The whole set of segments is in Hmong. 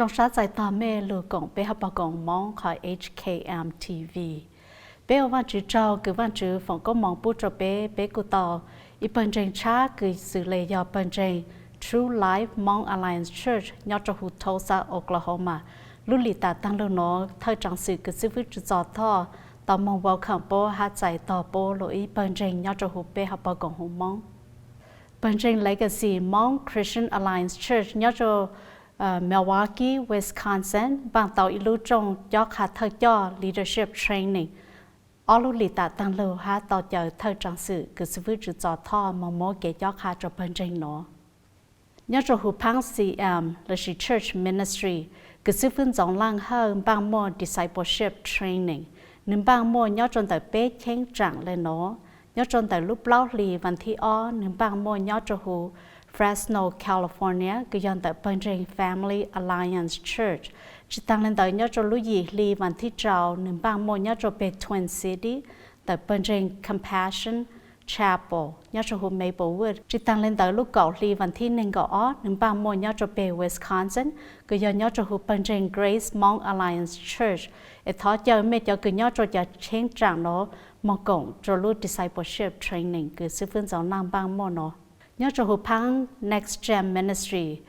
Zoo sab txais tog mej lug koom peb hauv paug koom Moob qhov H K M T V. Peb ua Vaajtswv tsaug kws Vaajtswv foom koob moov pub rua peb, peb kuj tau ib pawg ntseeg tshab kws xws le yog pawg ntseeg True Life Hmong Alliance Church nyob rua huv Tulsa, Oklahoma. Lub lim taam taag lug nuav thawj tsaam xwm kws xib fwb Tswv Txos Thoj tau moog welcome puab hab txais tog puab lug ib pawg ntseeg nyob rua huv peb hauv paug koom huv Moob. Pawg ntseeg Legacy Hmong Christian Alliance Church nyob rua Milwaukee, Wisconsin npaaj tau ib lub rooj cob qha thawj coj leadership training ob lub lim taam taag lug hab tau caw thawj tsaam xwm kws xib fwb Tswv Txos Thoj moog muab kev cob qha rua pawg ntseeg nuav. Nyob rua huv Phaab C M lossis Church Ministry, kws xib fwb Ntxoov Laaj Hawj npaaj muaj discipleship training. Nwg npaaj muaj nyob rua ntawm peb cheeb tsaam le nuav. Nyob rua ntawm lub plaub hli vas thib ob nwg npaaj muaj nyob rua huv Fresno, California kws yog ntawm pawg ntseeg Family Alliance Church. Tsi taag le ntawd nyob rua lub yim hli vas thib rau nwg npaaj muaj nyob rua peg Twin City ntawm pawg ntseeg Compassion Chapel nyob rua huv Maplewood. Tsi taag le ntawd lub kaum hli vas thib neeg nkaum ob nwg npaaj muaj nyob rua peg Wisconsin kws yog nyob rua huv pawg ntseeg Grace Hmong Alliance Church. Es thov caw mej cov kws nyob rua cov cheeb tsaam nuav moog koom rua lub discipleship training kws xib fwb Ntxoov Laaj npaaj muaj nuav. Nyob rua huv Phaab Next Gen Ministry,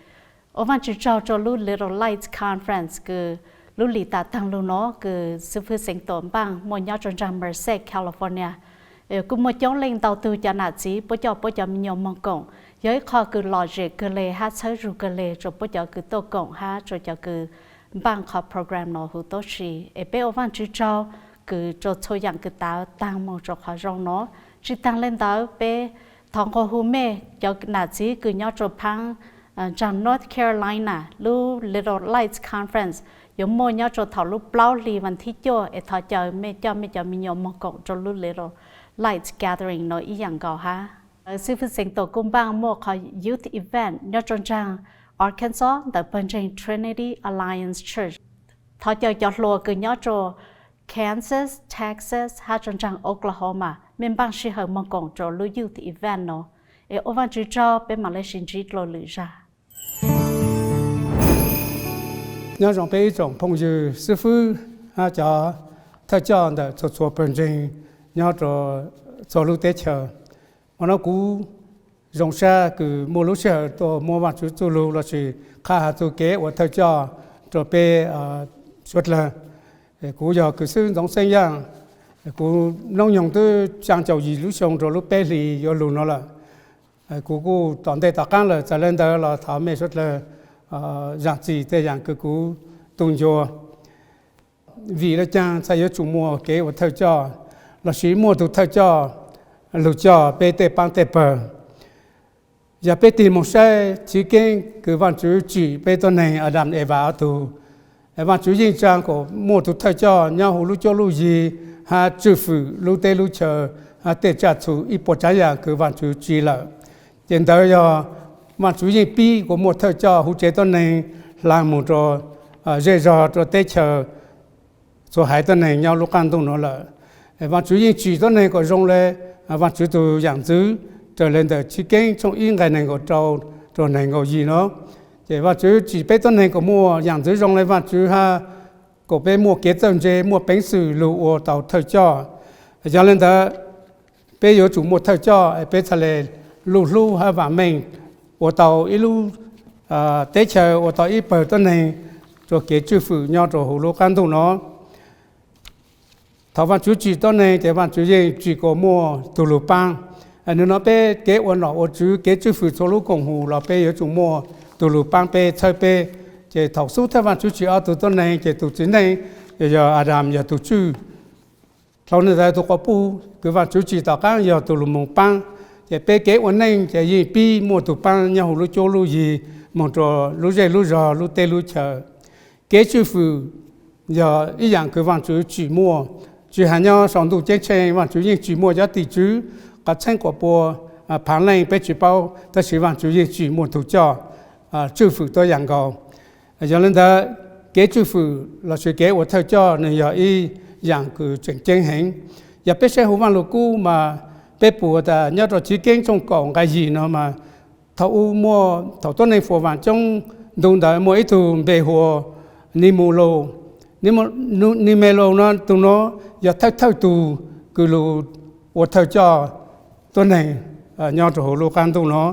ua Vaajtswv tsaug rua lub Little Lights Conference kws lub lim taam taag lug nuav kws xib fwb Xeev Tuam npaaj muaj nyob rua nraag Merced, California. Kuj muaj coob leej ntau tug cov nam txiv puab coj puab cov me nyuam moog koom, yog ib qho kws lom zem kawg le hab txhawb zug kawg le rua puab cov kws tuaj koom hab rua cov kws npaaj qhov program nuav huv tuab si. Es peb ua Vaajtswv tsaug kws rua txhua yaam kws tav taag moog rua qhov zoo nuav. Tsi taag le ntawd peb thov nqua hu mej cov nam txiv kws nyob rua Phaab, nraag North Carolina, lub Little Lights Conference yuav muaj nyob rua thaum lub plaub hli vas thib cuaj, es thov caw mej coj mej cov me nyuam moog koom rua lub Little Lights Gathering nuav ib yaam nkaus hab. Xib fwb Xeev Tuam kuj npaaj muaj qhov youth event nyob rua nraag Arkansas ntawm pawg ntseeg Trinity Alliance Church. Thov caw cov hluas kws nyob rua Kansas, Texas hab rua nraag Oklahoma, mej npaaj sij hawm moog koom rua lub youth event nuav. Es ua Vaajtswv tsaug, peb maam le sib ntsib dlua lwm zag. Nyob zoo peb ib tsoom phooj ywg xib fwb hab cov thawj coj ntawm txhua txhua pawg ntseeg nyob rua txhua lub teb chaws. Hmo no kuv zoo sab kws muaj lub sij hawm tuaj muab Vaajtswv txuj lug lossis qha has txug kev ua thawj coj rua peb suav dlawg. Kuv yog kws xib fwb Ntxoov Xeeb Yaaj. Kuv noob nyoog twb xyaa caum yim lub xyoo rua lub peb hlis yuav lug no lawm. Kuv kuj tom ntej tom qaab lawm, txawm le ntawd los thov mej suav dlawg zaam txim tej yaam kws kuv tu ncua. Vim le caag txhaj yuav tsum muaj kev ua thawj coj lossis muaj tug thawj coj lug coj peb tej paab tej pawg? Yog peb tig moog saib chiv keeb kws Vaajtswv tsim peb tuab neeg Adam Eva ob tug, Vaajtswv yeej tsaa kom muaj tug thawj coj nyob huv lub cuab lub yig hab tswj fwm lub teb lub chaw hab tej tsaj txhu ib puas tsaav yaam kws Vaajtswv tsim lawm. Ces ntawd yog Vaajtswv yeej pib kom muaj thawj coj huv tsev tuab neeg hlaa moog rua zej zog rua teb chaws txhua haiv tuab neeg nyob lub qaab ntuj nuav lawm. Vaajtswv yeej tsim tuab neeg kom zoo le Vaajtswv tug yaam ntxwv, raws le ntawm chiv keeb tshooj ib nqai neeg nkaum rau rua neeg nkaum yim nuav. Ces Vaajtswv tsim peb tuab neeg kom muaj yaam ntxwv zoo le Vaajtswv hab kom peb muaj kev txawj ntse, muaj peev xwm lug ua tau thawj coj. Yog le ntawd, peb yuav tsum muaj thawj coj es peb txhaj le lug hlub hab vaam meej ua tau ib lub teb chaws, ua tau ib pawg tuab neeg rua kev tswj fwm nyob rua huv lub qaab ntuj nuav. Thaum Vaajtswv tsim tuab neeg ces Vaajtswv yeej tsim kom muaj tug lug paab. Nwg nuav peb kev ua nom ua tswv, kev tswj fwm txhua lub koom haum los peb yuav tsum muaj tug lug paab peb, txhawb peb. Ces thaum xub thawj Vaajtswv tsim ob tug tuab neeg ces tug txiv neej yog Adam yog tug tswj. Dlhau le ntawd tug quas puj kws Vaajtswv tsim tom qaab yog tug lug moog paab. Ces peb kev ua neej ces yeej pib muaj tug paab nyob huv lub cuab lub yig moog rua lub zej lub zog lub teb lub chaws. Kev tswj fwm yog ib yaam kws Vaajtswv tsim muaj, tsi has nyob sau ntuj ceeb tsheej Vaajtswv yeej tsim muaj cov tim tswv qas txheeb quas pua phaav leej peb tsi paub, tab sis Vaajtswv yeej tsim muaj tug coj tswj fwm tuab yaam nkaus. Yog le ntawd, kev tswj fwm lossis kev ua thawj coj nwg yog ib yaam kws tseem ceeb heev. Yog peb saib huv Vaaj Lug Kub mas peb pum tas nyob rua chiv keeb tshooj kaum nqai yim nuav mas thaum ub muaj, thaum tuab neeg fuam vaam coob ntu ntawd muaj ib tug npe hu ua Nimelau. Nimelau no, tus no yog thawj thawj tus kws lug ua thawj coj tuab neeg nyob rau hauv lub qab ntuj no.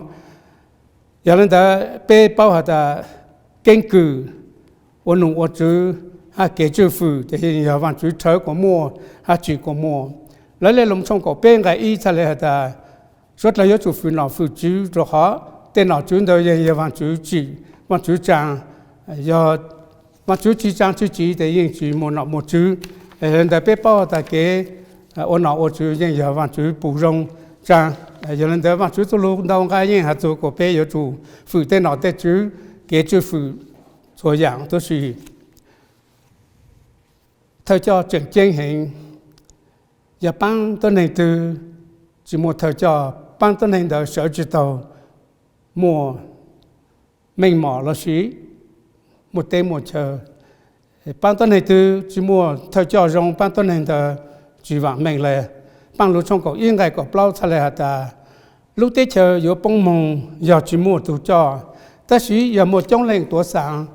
Yog le ntawd peb paub has tas keeb kwm ua nom ua tswv hab kev tswj fwm ces yog Vaajtswv rhawv kuas muaj hab tsim kuas muaj. Lawv le lus tshooj kaum peb nqai ib txhaj le has tas, suav dlawg yuav tsum fwm nom fwm tswv rua qhov tej nom tswv ntawd yeej yog Vaajtswv tsim, Vaajtswv tsaa. Yog Vaajtswv tsi tsaa tsi tsim tes yeej tsi muaj nom muaj tswv. Yog le ntawd peb paub has tas kev ua nom ua tswv yeej yog Vaajtswv pum zoo tsaa. Yog le ntawd Vaajtswv txuj lug ntau nqai yeej has txug kuas peb yuav tsum fwm tej nom tej tswv, kev tswj fwm txhua yaam tuab si. Thawj coj tseem ceeb heev, yog paab tuab neeg twg tsi muaj thawj coj, paab tuab neeg ntawd sawv tsi taug muaj meej mom lossis muaj teb muaj chaw. Paab tuab neeg twg tsi muaj thawj coj zoo, paab tuab neeg ntawd tsi vaam meej le. Paaj Lug tshooj kaum ib nqai kaum plaub txhaj le has tas, lub teb chaws yuav poob moog yog tsi muaj tug coj, tab sis yog muaj coob leej tuav xaav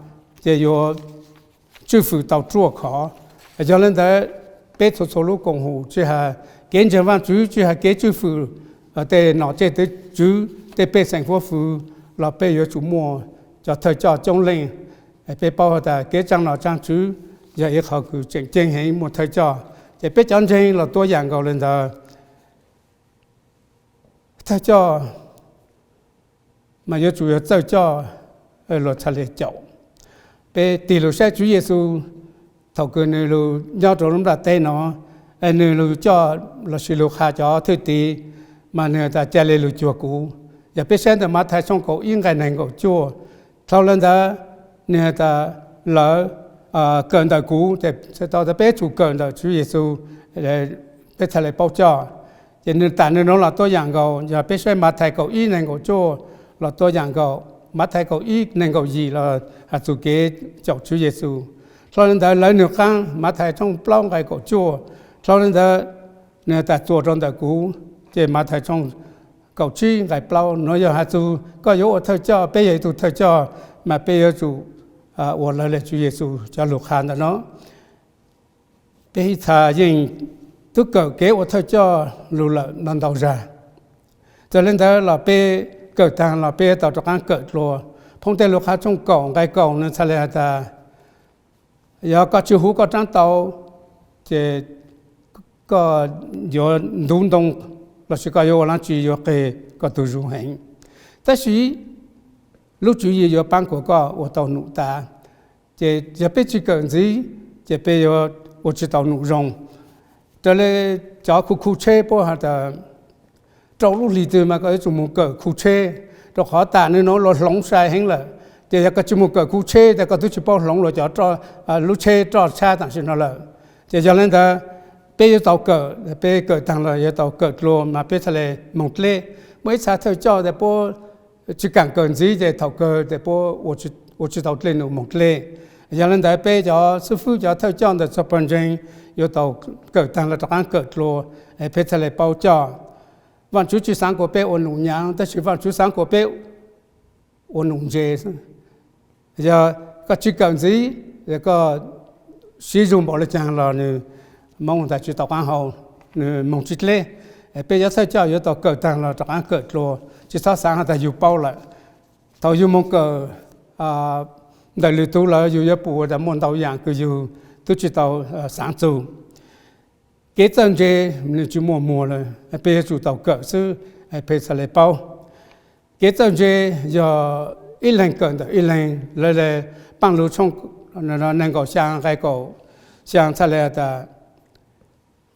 ces yuav tswj fwm tau ruaj khov. Yog le ntawd peb txhua txhua lub koom haum tsi has kev ntseeg Vaajtswv tsi has kev tswj fwm tej nom tej tswv, tej pej xeem huab fwv los peb yuav tsum muaj cov thawj coj coob leej. Peb paub has tas kev tsaa nom tsaa tswv yog ib qho kws tseem ceeb heev muaj thawj coj. Ces peb cov ntseeg los tuab yaam nkaus le ntawd. Thawj coj mas yuav tsum yog txawj coj luag txhaj le caum. Peb tig lug saib Tswv Yexus thaum kws nwg lug nyob rau lub nplaj teb no, nwg lug coj lossis lug qha cov thwj tim mas nwg has tas ca le lug cuag kuv. Yog peb saib ntawm Mathais tshooj kaum ib nqai neeg nkaum cuaj, dlhau le ntawd nwg has tas lawv kawm ntawm kuv, tau tas peb tsum kawm ntawm Tswv Yexus peb txhaj le paub coj. Ces nwg tas nwg nuav los tuab yaam nkaus, yog peb saib Mathais kaum ib neeg nkaum cuaj los tuab yaam nkaus, Mathais kaum ib neeg nkaum yim los has txug kev caum Tswv Yexus. Dlhau le ntawd lawv nwg qaab, Mathais tshooj plaub nqai kaum cuaj, dlhau le ntawd nwg has tas txuas rau ntawm kuv. Ces Mathais tshooj kaum tsib nqai plaub nuav yog has txug koj yuav ua thawj coj, peb yog ib tug thawj coj mas peb yuav tsum ua lawv le Tswv Yexus cov lug qha ntawm no. Peb ib txha yeej tub kawm kev ua thawj coj lug lawm ntau ntau zag. Txawm le ntawd los peb kawm taag los peb tau rov qaab kawm dlua. Phoo Tej Lug Qha tshooj kaum nqai kaum nwg txhaj le has tas, yog koj tsi huv koj raab tau, ces koj yuav ntuv ntoo lossis koj yuav ua dlaab tsi yuav qeg koj tug zug heev. Tab sis lub tswv yim yuav paab kuas koj ua tau num tas. Ces yog peb tsi kawm ntxiv ces peb yuav ua tsi tau num zoo. Raws le cov khu khu tsheb puab has tas, rau lub hlis twg mas koj yuav tsum moog kawm khu tsheb, rau qhov tam nwg nuav luas hloov sai heev lawm. Ces yog koj tsi moog kawm khu tsheb ces koj tub tsi paub hloov luas cov lub tsheb roj tshab tam sim no lawm. Ces yog le ntawd, peb yuav tau kawm, peb kawm taag los yuav tau kawm dlua mas peb txhaj le moog dleb. Muaj ib txha thawj coj tas puab tsi kaam kawm ntxiv ces thaum kawg tas puab ua tsi tau dlej num moog dleb. Yog le ntawd peb cov xib fwb cov thawj coj ntawm txog pawg ntseeg yuav tau kawm taag los rov qaab kawm dlua, peb txhaj le paub coj. Vaajtswv tsi xaav kuas peb ua num nyaav, tab sis Vaajtswv xaav kuas peb ua num ntse. Yog koj tsi kawm ntxiv, koj sib zug npaum le caag los nws moog tas tsi tau qaab hau, nws moog tsi dleb. Peb cov thawj coj yuav tau kawm taag los rov qaab kawm dlua, tsi txhob xaav has tas yug paub lawm. Thaum yug moog kawm ntawm lwm tug lawm yug yuav pum tas muaj ntau yaam kws yug tub tsi tau xaav txug. Kev txawj ntse nws tsi muaj muag lawm, peb yuav tsum tau kawm xwb, peb txhaj le paub. Kev txawj ntse yog ib leeg kawm ntawm ib leeg. Lawv le Paaj Lug tshooj nees nkaum xyaa nqai kaum xyaa txhaj le has tas,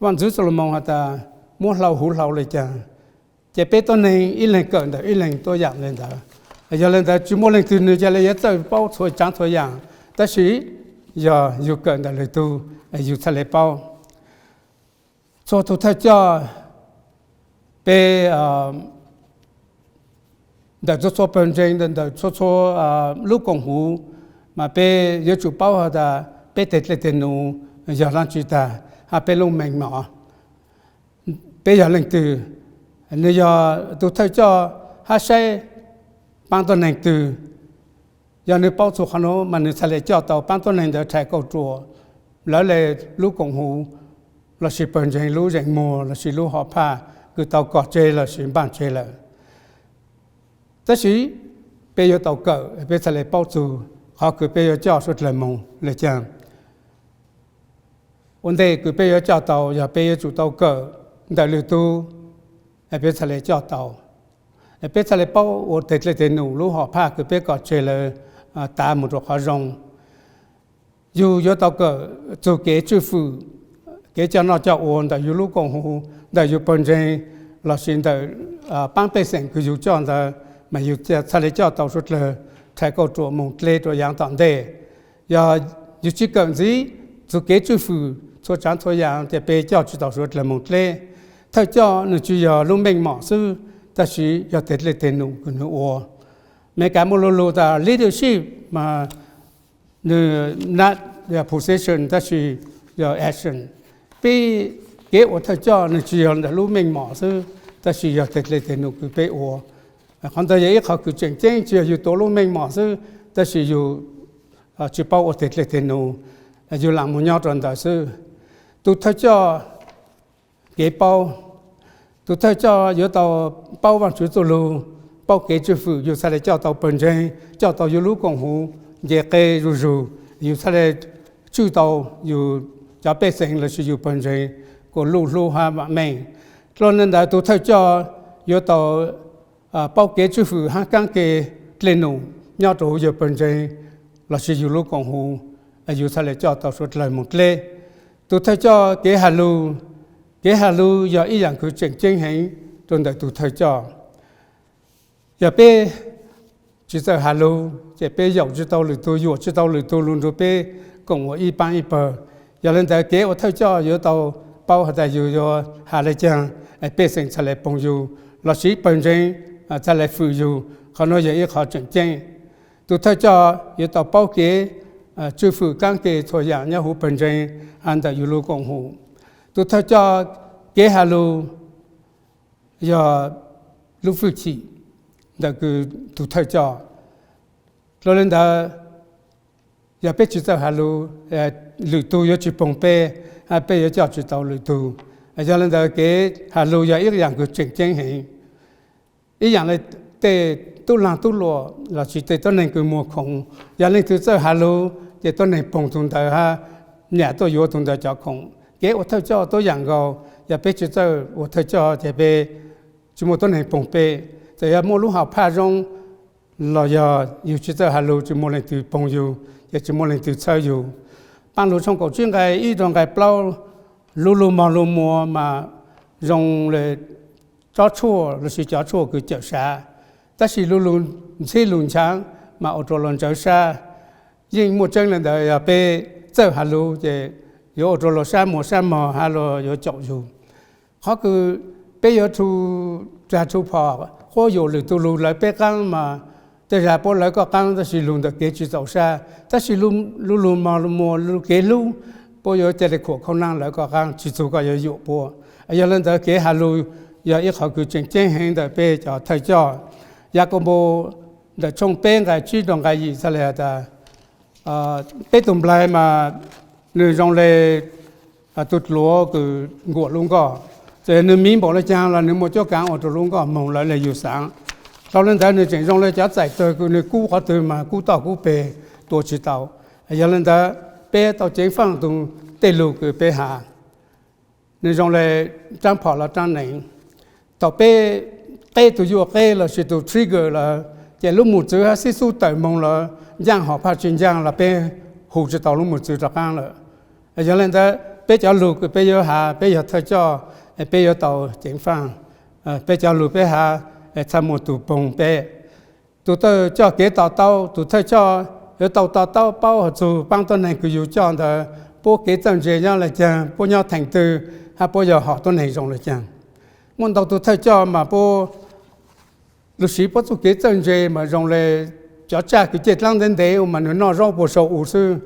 Vaajntxwv Xalumoos has tas, muab hlau huv hlau le caag, ces peb tuab neeg ib leeg kawm ntawm ib leeg tuab yaam le ntawd. Yog le ntawd tsi muaj leej twg nws ca le yuav txawj paub txhua tsaav txhua yaam, tab sis yog yug kawm ntawm lwm tug, yug txhaj le paub. Txhua tug thawj coj, peb ntawm txhua txhua pawg ntseeg, ntawm txhua txhua lub koom huv, mas peb yuav tsum paub has tas peb teg dlej teg num yog dlaab tsi tag, hab peb lub meej mom, peb yog leej twg, nws yog tug thawj coj hab saib paab tuab neeg twg, Yog nws paub txog qhov nuav mas nws txhaj le coj tau paab tuab neeg ntawd rhais kauj ruam, lawv le lub koom huv lossis pawg ntseeg lub zeem muag lossis lub hom phaj kws tau kog tseg lossis npaaj tseg lawm. Tab sis peb yuav tau kawm, peb txhaj le paub txug qhov kws peb yuav coj suav dlawg moog le caag. Ua ntej kws peb yuav coj tau, yog peb yuav tsum tau kawm ntawm lwm tug, peb txhaj le coj tau. Peb txhaj le paub ua teg dlej teg num lub hom phaj kws peb kog tseg lawm, tav moog rua qhov zoo. Yug yuav tau kawm txug kev tswj fwm, kev coj noj coj ua ntawm yug lub koom huv, ntawm yug pawg ntseeg, lossis ntawm paab pej xeem kws yug coj ntawd, mas yug txhaj le coj tau suav dlawg rhais kauj ruam moog dle rua yaav tom ntej. Yog yug tsi kawm ntxiv txug kev tswj fwm txhua tsaav txhua yaam ces peb coj tsi tau suav dlawg moog dleb. Thawj coj nws tsi yog lub meej mom xwb, tab sis yog teg dlej teg num kws nws ua. Amelikas muaj lug lug tas leadership mas nws not position, tab sis yog action. Peb kev ua thawj coj nws tsi yog ntawm lub meej mom xwb, tab sis yog teg dlej teg num kws peb ua. Qhov ntawd yog ib qhov kws tseem ceeb, tsi yog yug tuav lub meej mom xwb, tab sis yug tsi paub ua teg dlej teg num, yug lam moog nyob rua ntawd xwb. Tug thawj coj kev paub. Tug thawj coj yuav tau paub Vaajtswv txuj lug, paub kev tswj fwm, yug txhaj le coj tau pawg ntseeg, coj tau yug lub koom huv nce qe zuj zug, yug txhaj le tswj tau yug cov pej xeem lossis yug pawg ntseeg kuas luj hlub hab vaam meej. Dlua le ntawd tug thawj coj yuav tau paub kev tswj fwm hab kaab ke dlej num nyob rua huv yug pawg ntseeg lossis yug lub koom huv, yug txhaj le coj tau suav dlawg moog dleb. Tug thawj coj kev has lug. Kev has lug yog ib yaam kws tseem ceeb heev rua ntawm tug thawj coj. Yog peb tsi txawj has lug ces peb yaum tsi tau lwm tug, yuam tsi tau lwm tug lug nrug peb koom ua ib paab ib pawg. Yog le ntawd kev ua thawj coj yuav tau paub has tas yug yuav has le caag pej xeem txhaj le poog yug lossis pawg ntseeg txhaj le fwm yug. Qhov nuav yog ib qhov tseem ceeb. Tug thawj coj yuav tau paub kev tswj fwm kaab ke txhua yaam nyob huv pawg ntseeg hab ntawm yug lub koom huv. Tug thawj coj kev has lug yog lub fwj chim ntawm kws tug thawj coj. Dlua le ntawd, yog peb tsi txawj has lug, lwm tug yuav tsi poog peb, peb yuav coj tsi tau lwm tug. Yog le ntawd kev has lug yog ib yaam kws tseem ceeb heev. Ib yaam le tej tub laag tub luam lossis tej tuab neeg kws muag khoom, yog leej twg txawj has lug ces tuab neeg poog tug ntawd hab nyam tuaj yuav tug ntawd cov khoom. Kev ua thawj coj tuab yaam nkaus, yog peb tsi txawj ua thawj coj ces peb tsi muaj tuab neeg poog peb. Txawm yog muaj lub hom phaj zoo los yog yug tsi txawj has lug tsi muaj leej twg poog yug, ces tsi muaj leej twg txhawb yug. Paaj Lug tshooj kaum tsib nqai ib rua nqai plaub, lub lug mog lug muag mas zoo le tsob tshuaj lossis cov tshuaj kws cawm sav, tab sis lub lug ntxhib lug nchaav mas ua rua luas ntsawv sab. Yeej muaj tseeb le ntawd, yog peb txawj has lug ces yuav ua rua luas sab muag sab mog hab luas yuav caum yug. Qhov kws peb yuav tshu rag tshu phom quab yuam lwm tug lug lawv peb qaab mas tej zag puab lawv koj qaab tab sis lug ntawm kev tsi txaus sab, tab sis lub lug mog lug muag lub kev hlub puab yuav ca le khuam khauj naab lawv koj qaab tsi txug koj yuav yuam puab. Yog le ntawd kev has lug yog ib qhov kws tseem ceeb heev ntawm peb cov thawj coj. Yakaunpaus ntawm tshooj peb nqai tsib rua nqai yim txhaj le has tas, peb tug nplaig mas nwg zoo le tug dluav kws nkuam lub nkoj. Txawm nwg miv npaum le caag los nwg muaj cuab kaav ua rua lub nkoj moog lawv le yug xaav. Dlua le ntawd nwg tseem zoo le cov txaim tawg kws nwg kub qhov twg mas kub toj kub peg tua tsi tau. Yog le ntawd peb tau ceev faaj tug tej lug kws peb has. Nwg zoo le raab phom los raab neev. Thaum peb qeb tug yuaj qeb lossis tug trigger lawm, ces lub mos txwv hab xib xub tawm moog lawm, ncaaj hom phaj tsi ncaaj los peb hu tsi tau lub mos txwv rov qaab lawm. Yog le ntawd peb cov lug kws peb yuav has, peb yog thawj coj, peb yuav tau ceev faaj. Peb cov lug peb has, txhaj muaj tug poog peb. Tug thawj coj kev to taub, tug thawj coj yuav tau to taub paub hov txug paab tuab neeg kws yug coj ntawd, puab kev txawj ntse nyob le caag, puab nyob theem twg, hab puab yog hom tuab neeg zoo le caag. Muaj ntau tug thawj coj mas puab lug siv puab txuj kev txawj ntse mas zoo le cov tsaj kws caij dlaab ntev ntev mas nwg noj zaub puag sau u xwb,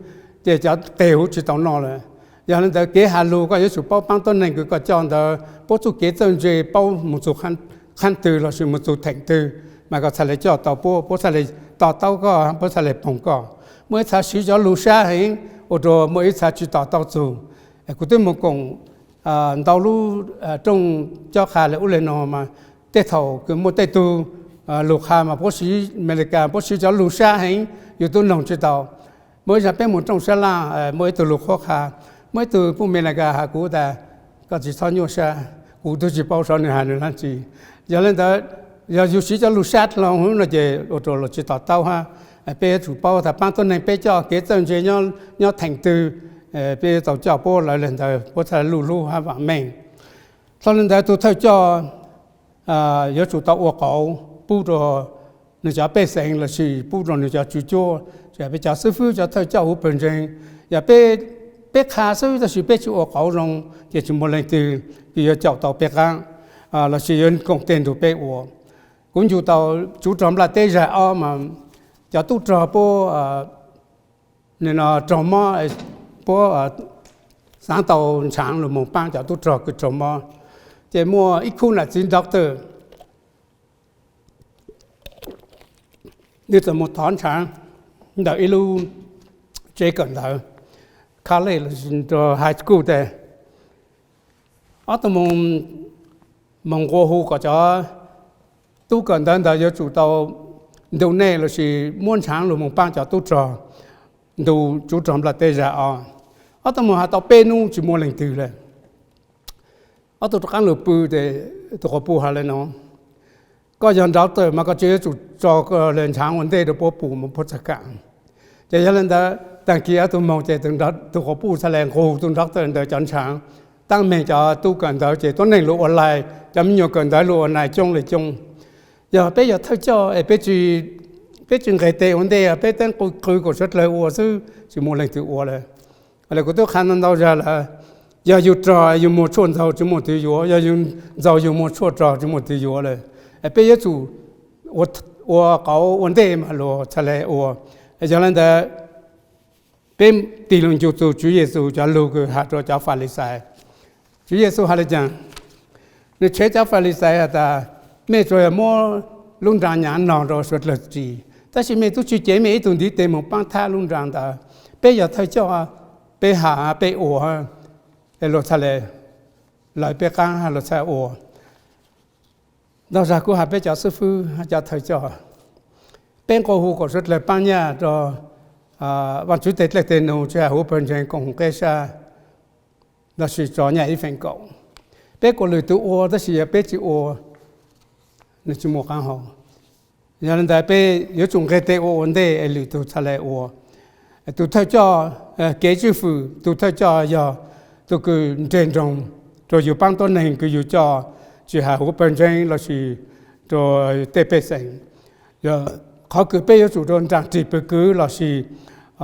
ces cov qeg huv tsi tau noj lawm. Yog le ntawd kev has lug koj yuav tsum paub paab tuab neeg kws koj coj ntawd puab txuj kev txawj ntse paub moog txug qhaab twg lossis moog txug theem twg, mas koj txhaj le coj tau puab, puab txhaj le to taub koj, puab txhaj le poog koj. Muaj ib txha siv cov lug sab heev ua rua muaj ib txha tsi to taub txug. Kuv twb moog koom ntau lub rooj cob qha le ub le no mas, tej thaum kws muaj tej tug lug qha mas puab siv, Amelikas puab siv cov lug sab heev, yug tub noog tsi tau. Muaj ib zag peb moog rooj sab laj, muaj ib tug lug qhuab qha, muaj ib tug puj Amelikas has kuv tas, koj tsi txhob nyuaj sab, kuv twb tsi paub saib nwg has nwg dlaab tsi. Yog le ntawd, yog yug siv cov lug sab dlhau hwv no ces ua rua luas tsi to taub hab. Peb yuav tsum paub tas paab tuab neeg peb coj kev txawj ntse nyob theem twg, peb yuav tau coj puab lawv le ntawd puab txhaj luj hlub hab vaam meej. Dlhau le ntawd tug thawj coj yuav tsum tau ua qauv pub rua nwg cov pej xeem lossis pub rua nwg cov tswv cuab, peb cov xib fwb cov thawj coj huv pawg ntseeg. Yog peb qha xwb tab sis peb tsi ua qauv zoo ces tsi muaj leej twg kws yuav caum tau peb qaab lossis yuav koom tej nrug peb ua. Kuv ncu tau tsuv rog nplaj teb zag ob mas cov tub rog puab raug mob, puab xaav tau ntshaav lug moog paab cov tub rog kws raug mob. Ces muaj ib khub nam txiv doctor, nwg txawm moog thov ntshaav ntawm ib lub tsev kawm ntawv, college lossis high school tes, ob tug moog nqua hu kom cov tub kawm ntawv ntawd yuav tsum tau ntu nej lossis muab ntshaav lug moog paab cov tub rog, ntu tsuv rog nplaj teb zag ob. Ob tug moog has tau peb nub tsi muaj leej twg le. Ob tug rov qaab lug pw tes tug quas puj has le no, koj yog doctor mas koj tsi yuav tsum tso le ntshaav ua ntej rua puab pum mas puab txhaj kaam. Ces yog le ntawd taag kis ob tug moog ces tug quas puj txhaj le nqua hu tug doctor ntawd cov ntshaav. Taab meeg cov tub kawm ntawv ces tuab neeg lug ua laij, cov me nyuam kawm ntawv lug ua nai coob le coob. Yog peb yog thawj coj es peb tsi nqeg tes ua ntej, peb teeb qw kom suav dlawg ua xwb tsi muaj leej twg ua le. Le kuv tub qha ntau ntau zag lawm, yog yug rog yug muag tshuaj ntxaug tsi muaj twg yuav, yog yug ntxaug yug muag tshuaj rog tsi muaj twg yuav le. Peb yuav tsum ua qauv ua ntej mas luag txhaj le ua. Yog le ntawd peb tig lug ncu txug Tswv Yexus cov lug kws has rua cov Falixais. Tswv Yexus has le caag? Nwg tshev cov Falixais has tas, mej tsuas yog muab lub nraa nyaav nog rua suav dlawg ris, tab sis mej tub tsi cev mej ib tug ntiv tes moog paab thab lub nraa ntawd. Peb yog thawj coj, peb has peb ua, luag txhaj le lawv peb qaab luag txhaj ua. Ntau zag kuv has peb cov xib fwb cov thawj coj, peb nqua hu kom suav dlawg paab nyaj rua Vaajtswv tej dlej tej num tsi has huv pawg ntseeg koom qeb sab lossis tso nyaj ib feem kaum. Peb kuas lwm tug ua tab sis yog peb tsi ua, nwg tsi muaj qaab hau. Yog le ntawd peb yuav tsum nqeg tes ua ua ntej es lwm tug txhaj le ua. Tug thawj coj, kev tswj fwm tug thawj coj yog tug kws nreg nroog rua yug paab tuab neeg kws yug coj, tsi has huv pawg ntseeg lossis rua tej pej xeem. Qhov kws peb yuav tsum rua nraag rig pwg kwv lossis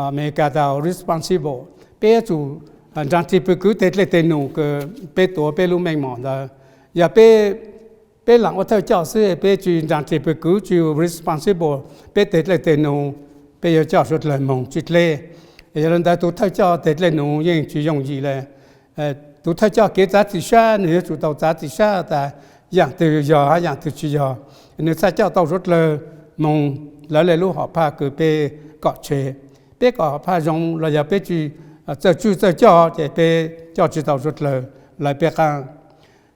Amelikas tas responsible, peb yuav tsum nraag rig pwg kwv tej dlej tej num kws peb tuav peb lub meej mom ntawd. Yog peb laam ua thawj coj xwb peb tsi nraag rig pwg kwv tsi responsible peb tej dlej tej num, peb yuav coj suav dlawg moog tsi dleb. Yog le ntawd tug thawj coj tej dlej num yeej tsi yooj yim le. Tug thawj coj kev txav txim sab nwg yuav tsum tau txav txim sab tas yaam twg yog hab yaam twg tsi yog. Nwg txhaj coj tau suav dlawg moog lawv le lub hom phaj kws peb kom tseg. Peb kom hom phaj zoo los yog peb tsi txawj tswj txawj coj ces peb coj tsi tau suav dlawg lawv peb qaab.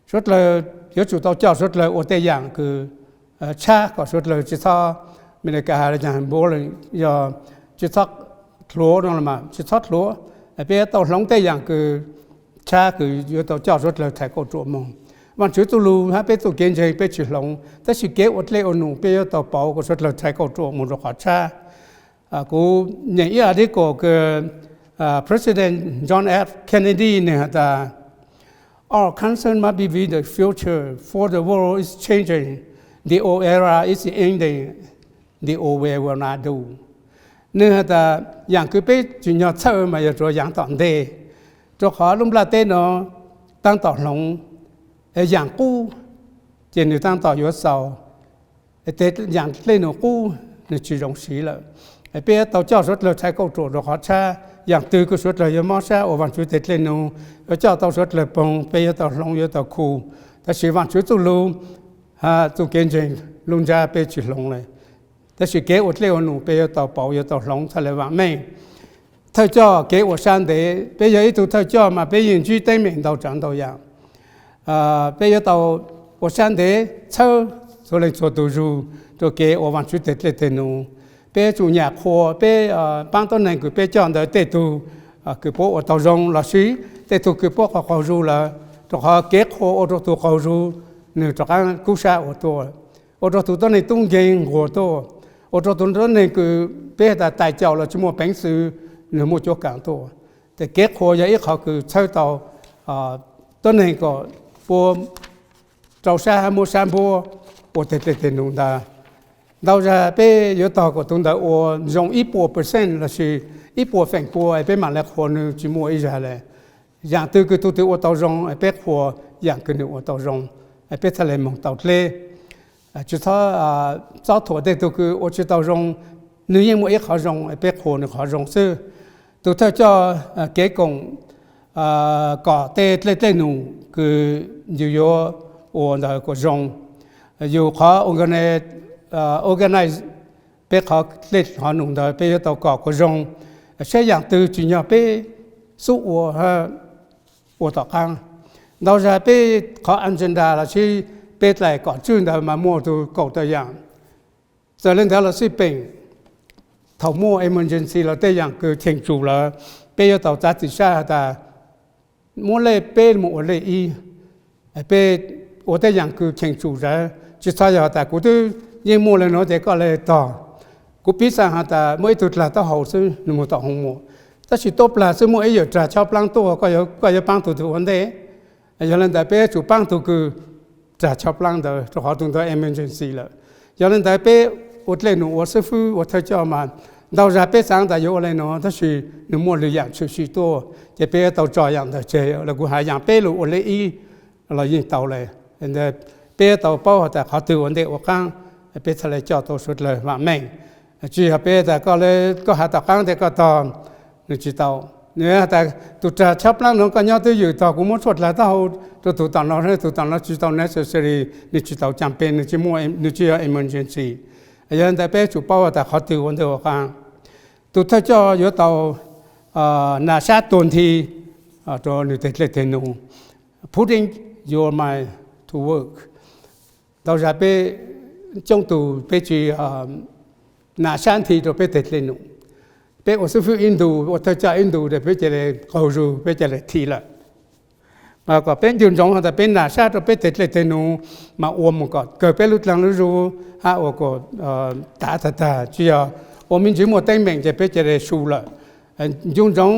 Suav dlawg yuav tsum tau coj suav dlawg ua tej yaam kws tshab kom suav dlawg tsi txhob, Amelikas has le caag, yog tsi txhob dlhuav no mas tsi txhob dlhuav. Peb yuav tau hloov tej yaam kws tshab kws yuav tau coj suav dlawg rhais kauj ruam moog. Vaajtswv txuj lug hab peb txuj kev ntseeg peb tsi hloov, tab sis kev ua dlej ua num peb yuav tau pauv kom suav dlawg rhais kauj ruam moog rua qhov tshab. Kuv nyeem ib article kws President John F Kennedy nwg has tas, our concern must be with the future, for the world is changing, the old era is ending, the old way will not do. Nwg has tas yaam kws peb tsim nyog txhawj mas yog rua yaav tom ntej, rua qhov lub nplaj teb no taab tom hloov, yaam qub ces nwg taab tom yuav xaus, yaam dlej num qub nwg tsi zoo siv lawm. Peb yuav tau coj suav dlawg rhais kauj ruam rua qhov tshab. Yaam twg kws suav dlawg yuav mob sab ua Vaajtswv tej dlej num, yuav coj tau suav dlawg poog, peb yuav tau hloov yuav tau khu. Tab sis Vaajtswv txuj lug, txuj kev ntseeg lub ntsab peb tsi hloov le. Tab sis kev ua dlej ua num peb yuav tau pauv, yuav tau hloov txhaj le vam meej. Thawj coj kev ua sab ntev, peb yog ib tug thawj coj mas peb yeej ntsib teeb meem ntau tsav ntau yam. Peb yuav tau ua sab ntev txhawb txhua leej txhua tus zug rau kev ua Vaajtswv teg dlej teg num. Peb tsum nyam qhuas, peb paab tuab neeg kws peb coj ntawd tej tug kws puab ua tau zoo lossis tej tug kws puab qaug qaug zug lawm, rau qhov kev qhuas ua rau tug qaug zug nwg rov qaab kub sab ua tuaj, ua rau tug tuab neeg tub nkeeg nquag tuaj, ua rau tug tuab neeg kws peb has tas tais caum los tsi muaj peev xwm, nwg muaj cuab kaam tuaj. Tes kev qhuas yog ib qhov kws txhawb tau tuab neeg kom puab rau sab hab muab sab npuab ua teg dlej teg num ntag. Ntau zag peb yuav tog kom tug ntawd ua zoo ib puas percent lossis ib puas feem pua es peb mam le qhuas nwg tsi muaj ib zag le. Yaam twg kws tug twg ua tau zoo es peb qhuas yaam kws nwg ua tau zoo, es peb txhaj le moog tau dleb. Tsi txhob, txob thuam tej tug kws ua tsi tau zoo, nwg yeej muaj ib qhov zoo es peb qhuas nwg qhov zoo xwb. Tug thawj coj kev koom kom tej dlej dlej num kws yug yuav ua ntawd kuas zoo. Yug qhov organize peb qhov dlej qhov num ntawd peb yuav tau kom kuas zoo, saib yaam twg tsim nyog peb xub ua, ua tom qaab. Ntau zag peb qhov agenda lossis peb dlaim kom tswj ntawd mas muaj tug kaum tawm yaam. Txawm le ntawd los xij peem, thaum muaj emergency los tej yaam kws cheem tsum lawm, peb yuav tau txav txim sab has tas muab lej peb mus ua lej ib. Peb ua tej yaam kws cheem tsum zag, tsi txhob yog has tas kuv twb yeej muaj le nuav tes koj le tog. Kuv piv xam has tas muaj ib tug dlaag taub hau xwb nwg moog tom hoo muam, tab sis tuab plag xwb muaj ib yawm rag chob plaab tuaj, koj yuav paab tug twg ua ntej? Yog le ntawd peb yuav tsum paab tug kws rag chob plaab ntawd rau qhov tug ntawd emergency lawm. Yog le ntawd peb ua dlej num ua xib fwb ua thawj coj mas ntau zag peb xaav tas yuav ua le nuav tab sis nwg muaj lwm yaam tshwm sim tuaj ces peb yuav tau tso yaam ntawd tseg los kuv has yaam peb lug ua lej ib los yeej tau le. Peb yuav tau paub has tas qhov twg ua ntej ua qaab, peb txhaj le coj tau suav dlawg vam meej. Tsi yog peb tas koj le, koj has tom qaab tes koj tog, nwg tsi tau. Nwg has tas tug rag chob plaab nuav koj nyob twj ywm tog, kuv muab tshuaj dlaag taub hau rau tug tom no, tug tom no tsi tau necessary, nwg tsi tau caag peg, nwg tsi yog emergency. Yog le ntawd peb yuav tsum paub tas qhov twg ua ntej ua qaab. Tug thawj coj yuav tau nas sab tuag nthi rua nwg teg dlej teg num, putting your mind to work. Ntau zag peb coob tug peb tsi nas sab nthi rua peb teg dlej num. Peb ua xib fwb ib ntus, ua thawj coj ib ntus tes peb ca le qaug zug, peb ca le thim lawm. Mas kom peb ncu ntsoov has tas peb nas sab rua peb teg dlej teg num mas ua mus kom kawg peb lub dlaag lub zug hab ua kom tav tag tag, tsi yog ua me ntsis muaj teeb meem ces peb ca le su lawm. Ncu ntsoov,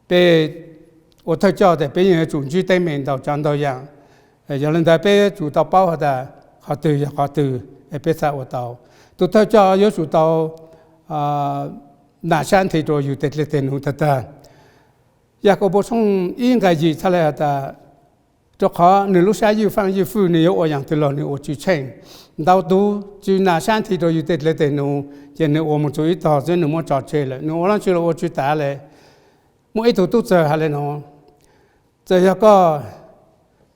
peb ua thawj coj tes peb yeej yuav tsum ntsib teeb meem ntau tsav ntau yaam. Yog le ntawd peb yuav tsum tau paub has tas qhov twg yog qhov twg es peb txhaj ua tau. Tug thawj coj yuav tsum tau nas sab nthi rua yug teg dlej teg num tag tag. Yakaunpaus tshooj ib nqai yim txhaj le has tas, rua qhov nwg lub sab ywj faaj ywj fwj, nwg yuav ua yaam twg los nwg ua tsi tsheej. Ntau tug tsi nas sab nthi rua yug teg dlej teg num, ces nwg ua mus txug ib tog xwb nwg muab tso tseg lawm, nwg ua dlaab tsi los ua tsi tav le. Muaj ib tug tub txawg has le nuav, txawm yog koj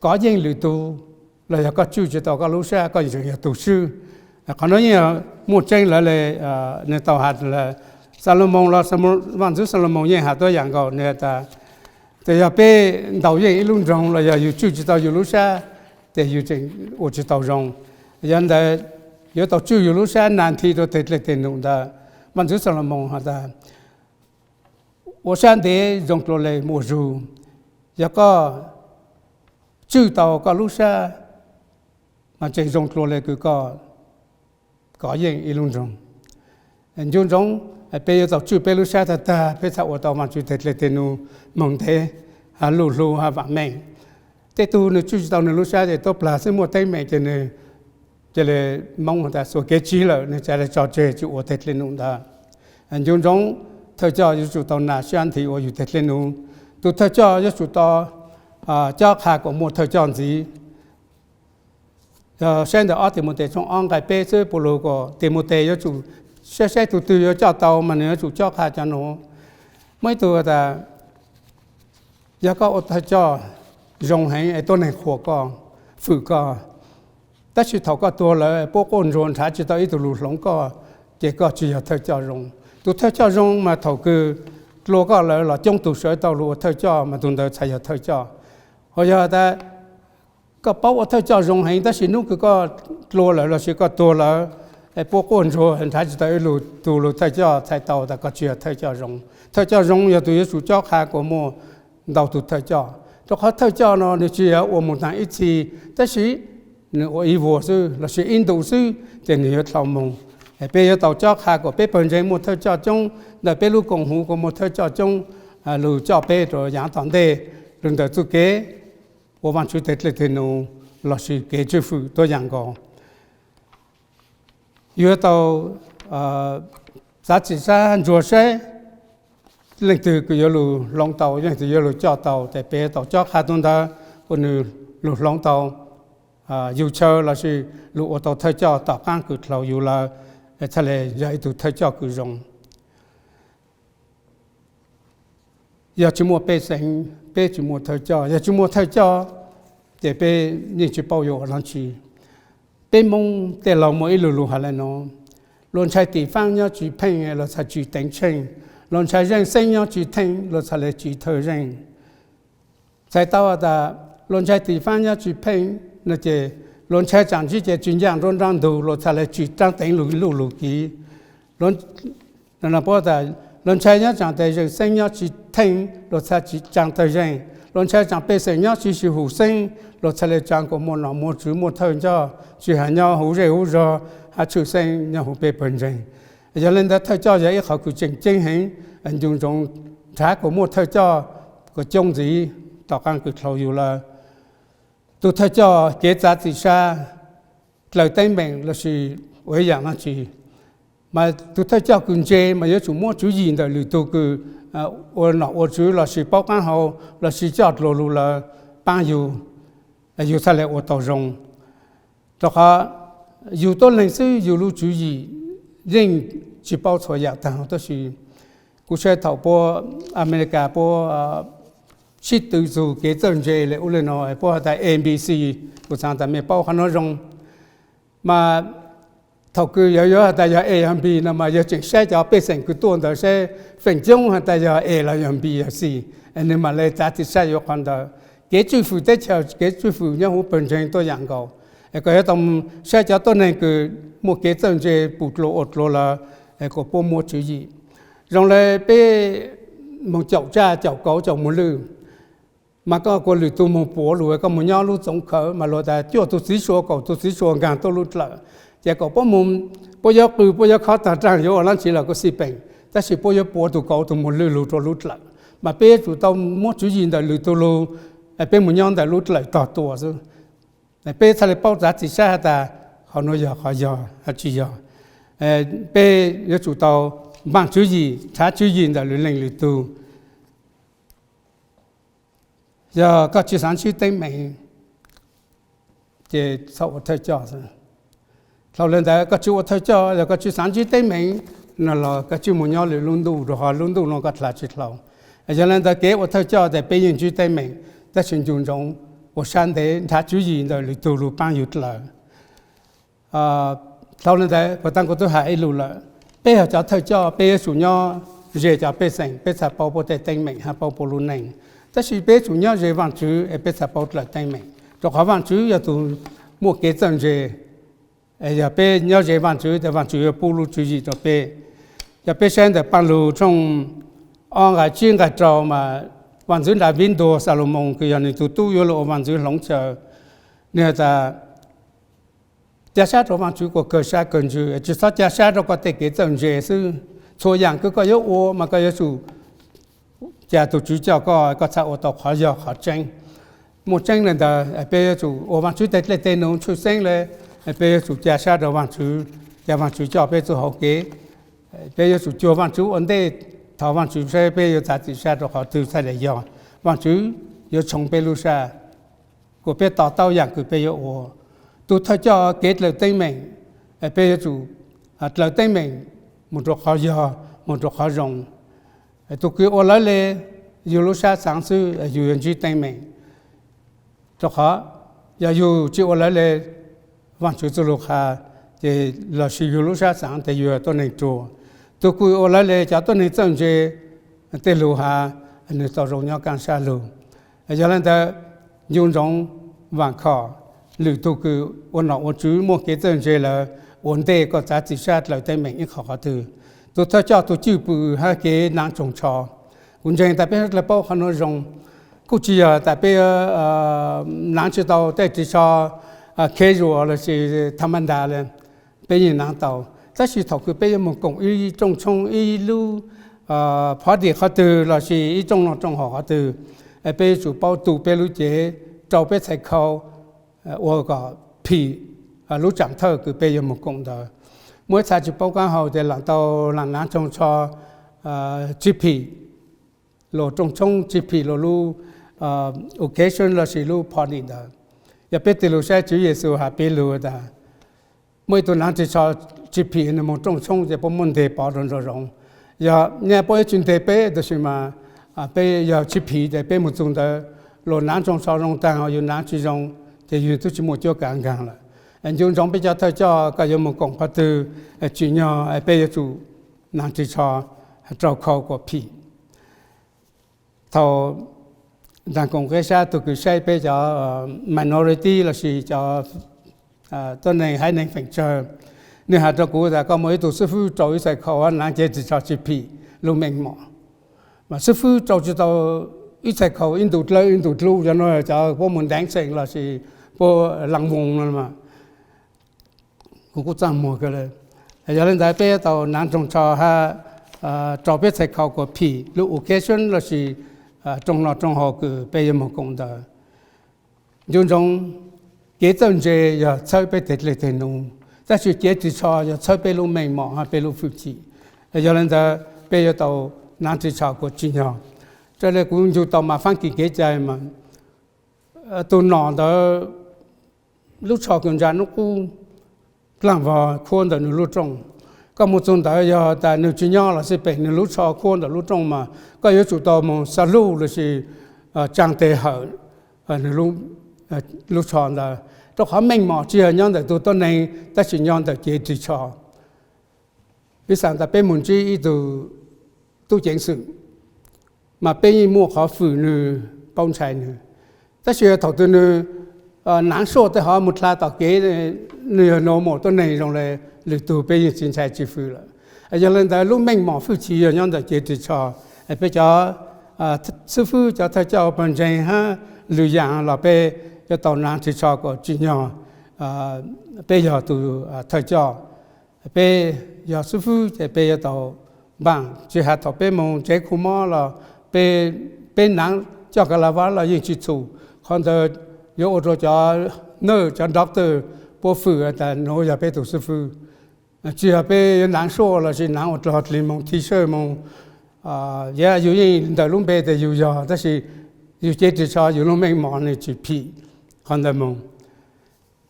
kov yeej lwm tug los yog koj tswj tsi tau koj lub sab, koj tseem yog tug swb. Qhov nuav yeej muaj tseeb lawv le, nwg tau has, Xalumoos los, Vaajntxwv Xalumoos yeej has tuab yaam nkaus, nwg has tas, txawm yog peb ntaus yeej ib lub nroog los yog yug tswj tsi tau yug lub sab, tes yug tseem ua tsi tau zoo. Yog ntawd, yuav tau tswj yug lub sab nas nthi rua teg dlej teg num ntawd. Vaajntxwv Xalumoos has tas, ua sab ntev zoo dlua le ua zug. Yog koj tswj tau koj lub sab mas tseem zoo dlua le kws koj kov yeej ib lub nroog. Ncu ntsoov, peb yuav tau tswj peb lub sab tag tag peb txhaj ua tau Vaajtswv teg dlej teg num moog ntev, hab luj hlu hab vaam meej. Tej tug nwg tswj tsi tau nwg lub sab ces tuab plag xwb muaj teeb meem ces nwg ca le moob has tas xuas kev tsib lawm, nwg ca le tso tseg tsi ua teg dlej num ntawd. Ncu ntsoov, thawj coj yuav tsum tau nas sab nthi ua yug teg dlej num. Tug thawj coj yuav tsum tau cob qha kom muaj thawj coj ntxiv. Saib ntawm ob Timotej tshooj ob nqai peb xwb, Paulus kom Timotej yuav tsum saib saib tug twg yuav coj tau mas nws yuav tsum cob qha cov nuav. Muaj ib tug tas, yog koj ua thawj coj zoo heev es tuab neeg qhuas koj, fwm koj, Tab sis thaum koj tuag lawm puab quaj ntsuag nrhav tsis tau ib tug lug hloov koj, ces koj tsis yog thawj coj zoo. Tus thawj coj zoo mas thaum kws dlua koj lawm los coob tug sawv tau lug ua thawj coj mas tus ntawd txhais yog thawj coj. Ho yog tas koj paub ua thawj coj zoo heev tab sis hnub kws koj dlua lawm lossis koj tuag lawm, puab quaj ntsuag nrhav tsis tau ib tug lug thawj coj, txhais tau tas koj tsis yog thawj coj zoo. Thawj coj zoo yog tus yuav tsum cob qha kuas muaj ntau tug thawj coj, rau qhov thawj coj no nws tsis yog ua mus taag ib txhis, tab sis nws ua ib vuag xwb lossis ib ntu xwb ces nws yuav dlhau moog. Peb yuav tau cob qha kuas peb pawg ntseeg muaj thawj coj coob, ntawm peb lub koom huv kuas muaj thawj coj coob lug coj peb rua yaav tom ntej, lug ntawm txuj kev ua Vaajtswv teg dlej teg num lossis kev tswj fwm tuab yaam nkaus. Yuav tau txav txim sab ntsuag saib leej twg kws yuav lug hloov tau, leej twg yuav lug coj tau, ces peb tau cob qha tus ntawd kuas nws lug hloov tau yug chaw lossis lug ua tau thawj coj tom qaab kws dlhau yug lawm, txhaj le yog ib tug thawj coj kws zoo. Yog tsis muaj pej xeem, peb tsis muaj thawj coj. Yog tsis muaj thawj coj, ces peb yeej tsis paub yuav ua dlaab tsi. Peb Moob tej laug muaj ib lug lug has le nuav: Luas ntshai tim faab nyob tsis pheej, luas txhaj tsis teev tsheej. Luas ntshai zeej xeeb nyob tsis theej, luas txhaj le tsis thawj zeej. Txhais tau tas luas ntshai tim faab nyob tsis pheej no ces luas ntshai tsaam ntsib ces tsis ncaaj nruab nraab ntug, luas txhaj le tsis raab teev lug luj lug kiv. Luas ntshai nyob tsaam tes zeej xeeb nyob tsis theej, luas txhaj tsis tsaa thawj zeej. Luas ntshai tsaam pej xeem nyob tsis sib hum xeeb, luas txhaj le tsaa kuas muaj nom muaj tswv muaj thawj coj, tsis has nyob huv zej huv zog hab tshwj xeeb nyob huv peb pawg ntseeg. Yog le ntawd thawj coj yog ib qhov kws tseem ceeb heev, ncu ntsoov nrhav kuas muaj thawj coj kuas coob ntxiv tom qaab kws dlhau yug lawm. Tus thawj coj kev txav txim sab dlaws teeb meem lossis ua ib yaam dlaab tsi, mas tus thawj coj kws ntse mas yuav tsum muab tswv yim ntawm lwm tug kws ua nom ua tswv lossis paub qaab hau lossis coj dlua lug lawm paab yug, yug txhaj le ua tau zoo. Rau qhov yug tuab leeg xwb yug lub tswv yim yeej tsis paub txhua yaam taag, tab sis kuv saib thaum puab Amelikas puab sib tw txug kev txawj ntse le ub le no puab has tas A B C, kuv xaav tas mej paub qhov nuav zoo. Mas thaum kws yog yuav has tas yog A yog B no mas yog tseem saib cov pej xeem kws tuaj ntawd saib feem coob has tas yog A los yog B yog C, nwg mam le txav txim sab yuav qhov ntawd. Kev tswj fwm teb chaws, kev tswj fwm nyob huv pawg ntseeg tuab yaam nkaus. Koj yuav tau saib cov tuab neeg kws muaj kev txawj ntse pum dlua ua dlua lawm, kuas puab muab tswv yim. Zoo le peb moog caum tsaj caum kauv caum muag lwj, mas koj kuas lwm tug moog puav lug, koj moog nyob lub txoov khawv mas luag tas cuaj tug txiv sua kaum tug txiv sua nkaag tuaj lub dlawg, ces kom puab moog, puab yuav qw puab yuav khob taag raag yuav ua dlaab tsi los kuj xij peem, tab sis puab yuav puav tug kauv tug muag lwj lug rua lub dlawg. Mas peb yuav tsum tau muab tswv yim ntawm lwm tug lug, peb moog nyob ntawm lub dlawg tog tua xwb. Peb txhaj le paub txav txim sab has tas qhov nuav yog qhov yog hab tsis yog. Peb yuav tsum tau npaaj tswv yim, nrhav tswv yim ntawm lwm leej lwm tug. Yog koj tsis xaav ntsib teeb meem, ces txhob ua thawj coj. Dlhau le ntawd koj tsis ua thawj coj, yog koj tsis xaav ntsib teeb meem no los koj tsis moog nyob lwm lub ntuj, rau qhov lub ntuj no koj dlha tsis dlhau. Yog le ntawd kev ua thawj coj tes peb yeej ntsib teeb meem, tab sis ncu ntsoov ua sab ntev nrhav tswv yim ntawm lwm tug lug paab yug dlawg. Dlhau le ntawd puag ta kuv tub has ib lug lawm, peb yog cov thawj coj peb yuav tsum nyob ze cov pej xeem, peb txhaj paub puab tej teeb meem hab paub puab lub neej. Tab sis peb yuav tsum nyob ze Vaajtswv es peb txhaj paub dlaws teeb meem, rau qhov Vaajtswv yog tug muaj kev txawj ntse. Yog peb nyob ze Vaajtswv tes Vaajtswv yuav pub lub tswv yim rau peb. Yog peb saib ntawm Paaj Lug tshooj ob nqai tsib nqai rau mas Vaajntxwv Daviv ntuas Xalumoos kws yog nwg tug tub yuav lug ua vaajntxwv hloov chaw, nwg has tas, ca sab rau Vaajtswv kuas kawg sab kawg ntsws, tsis txhob ca sab rau koj tej kev txawj ntse xwb. Txhua yaam kws koj yuav ua mas koj yuav tsum ca tug Tswv coj koj, koj txhaj ua tau qhov yog qhov tseeb. Muaj tseeb le ntawd peb yuav tsum ua Vaajtswv tej dlej tej num tshwj xeeb le, peb yuav tsum ca sab rau Vaajtswv, ca Vaajtswv coj peb txuj hauv kev. Peb yuav tsum cuag Vaajtswv ua ntej, thov Vaajtswv saib peb yuav txav txim sab rau qhov twg txhaj le yog. Vaajtswv yuav tshoov peb lub sab, kuas peb to taub yaam kws peb yuav ua. Tug thawj coj kev dlaws teeb meem, peb yuav tsum dlaws teeb meem moog rau qhov yog, moog rau qhov zoo. Tug kws ua lawv le, yug lub sab xaav xwb yug yuav ntsib teeb meem. Rau qhov yog yug tsis ua lawv le, Vaajtswv txuj lug has, ces lossis yug lub sab xaav tes yug tuab neeg ruam. Tug kws ua lawv le cov tuab neeg txawj ntse, tej lug has, nwg tau zoo nyob kaaj sab lug. Yog le ntawd, ncu ntsoov vaam khom, lwm tug kws ua nom ua tswv muaj kev txawj ntse lawm, ua ntej koj txav txim sab dlaws teeb meem ib qho qhov twg. Tug thawj coj tug cwj pwm hab kev naav tsoog tsho. Kuv ntseeg tas peb dlawg paub qhov nuav zoo, kuj tsi yog tas peb naav tsi tau tej ris tsho casual lossis tha ma ntas le, peb yeej naav tau. Tab sis thaum kws peb yuav moog koom ib rooj tshoob, ib lub party qhov twg lossis ib rooj noj rooj haus qhov twg, peb yuav tsum paub tu peb lub cev, rau peb txhais khau, ua kom phim lub tsaam thawj kws peb yuav moog koom ntawd. Muaj ib txha tsi paub kaab hau tes laam tau laam naav tsoog tsho tsi phim luas rooj tshoob, tsi phim luas lub occasion lossis lub party ntawd. Yog peb tig lug saib Tswv Yexus has piv lug tas, muaj ib tug naav ris tsho tsi phim, nwg moog rooj tshoob ces puab muab nteg pov rua nraum zoov. Yog nyaj puab yuav tsi nteg peb, tab sis mas peb yog tsi phim ces peb moog txug ntawd, luas naav tsoog tsho zoo taag, yug naav tsi zoo, ces yug tub tsi muaj cuab kaav nkaag lawm. Ncu ntsoov peb cov thawj coj koj yuav moog koom qhov twg, tsim nyog peb yuav tsum naav ris tsho rau khau kuas phim. Thaum nraag koom qeb sab tug kws saib peb cov minority lossis cov tuab neeg haiv neeg feem tsawg, nwg has rua kuv tas koj muaj ib tug xwb fwb rau ib txhais khau naav cev ris tsho tsi phim lub meej mom. Mas xwb fwb rau tsi tau ib txhais khau ib ntu dlawb ib ntu dlub, cov nuav cov puab moog dancing lossis puab laa voos no mas kuv kuj txaaj muag kawg le. Yog le ntawd peb yuav tau naav tsoog tsho hab rau peb txhais khau kuas phim lub occasion lossis rooj noj rooj haus kws peb yuav moog koom ntawd. Ncu ntsoov, kev txawj ntse yog txhawb peb teg dlej teg num, tab sis cev ris tsho yog txhawb peb lub meej mom hab peb lub fwj chim. Yog le ntawd peb yuav tau naav ris tsho kuas tsim nyog. Raws le kuv ncu tau mas faab kis kev cai mas tug nom ntawd lub tsho kws ntsa nub qub dlaaj vog khuab ntawm nwg lub rooj. Koj moog txug ntawd yog tas nwg tsi nyob los xij peem nwg lub tsho khuab ntawm lub rooj mas koj yuav tsum tau moog xa luj lossis tsaa teg hawm nwg lub tsho ntawd, rau qhov meej mom tsi yog nyob ntawm tug tuab neeg tab sis nyob ntawm cev ris tsho. Piv xam tas peb moog ntsib ib tug tub ceev xwm, mas peb yeej muaj qhov fwm nwg paub ntshai nwg. Tab sis thaum twg nwg naav suaj tej hov moog dlha tom kev, nwg yog normal tuab neeg zoo le lwm tug, peb yeej tsi ntshai tsi fwm lawm. Yog le ntawd lub meej mom fwj chim yog nyob ntawm cev ris tsho. Peb cov xwb fwb, cov thawj coj, pawg ntseeg hab lwm yaam los peb yuav tau naav ris tsho kom tsim nyog. Peb yog tug thawj coj, peb yog xwb fwb ces peb yuav tau npaaj, tsi has thaum peb moog tsev khu mob los peb naav coj ka la vab los yeej tsi txhum. Qhov ntawd yuav ua rua cov nurse, cov doctor puab fwm tas nuav yog peb tug xwb fwb. Tsi yog peb yuav naav suaj lossis naav ua dlog dlig moog thi sawj moog. Yog yug yeej ntawm lub npe tes yug yog, tab sis yug cev ris tsho yug lub meej mom nwg tsi phim qhov ntawd moog.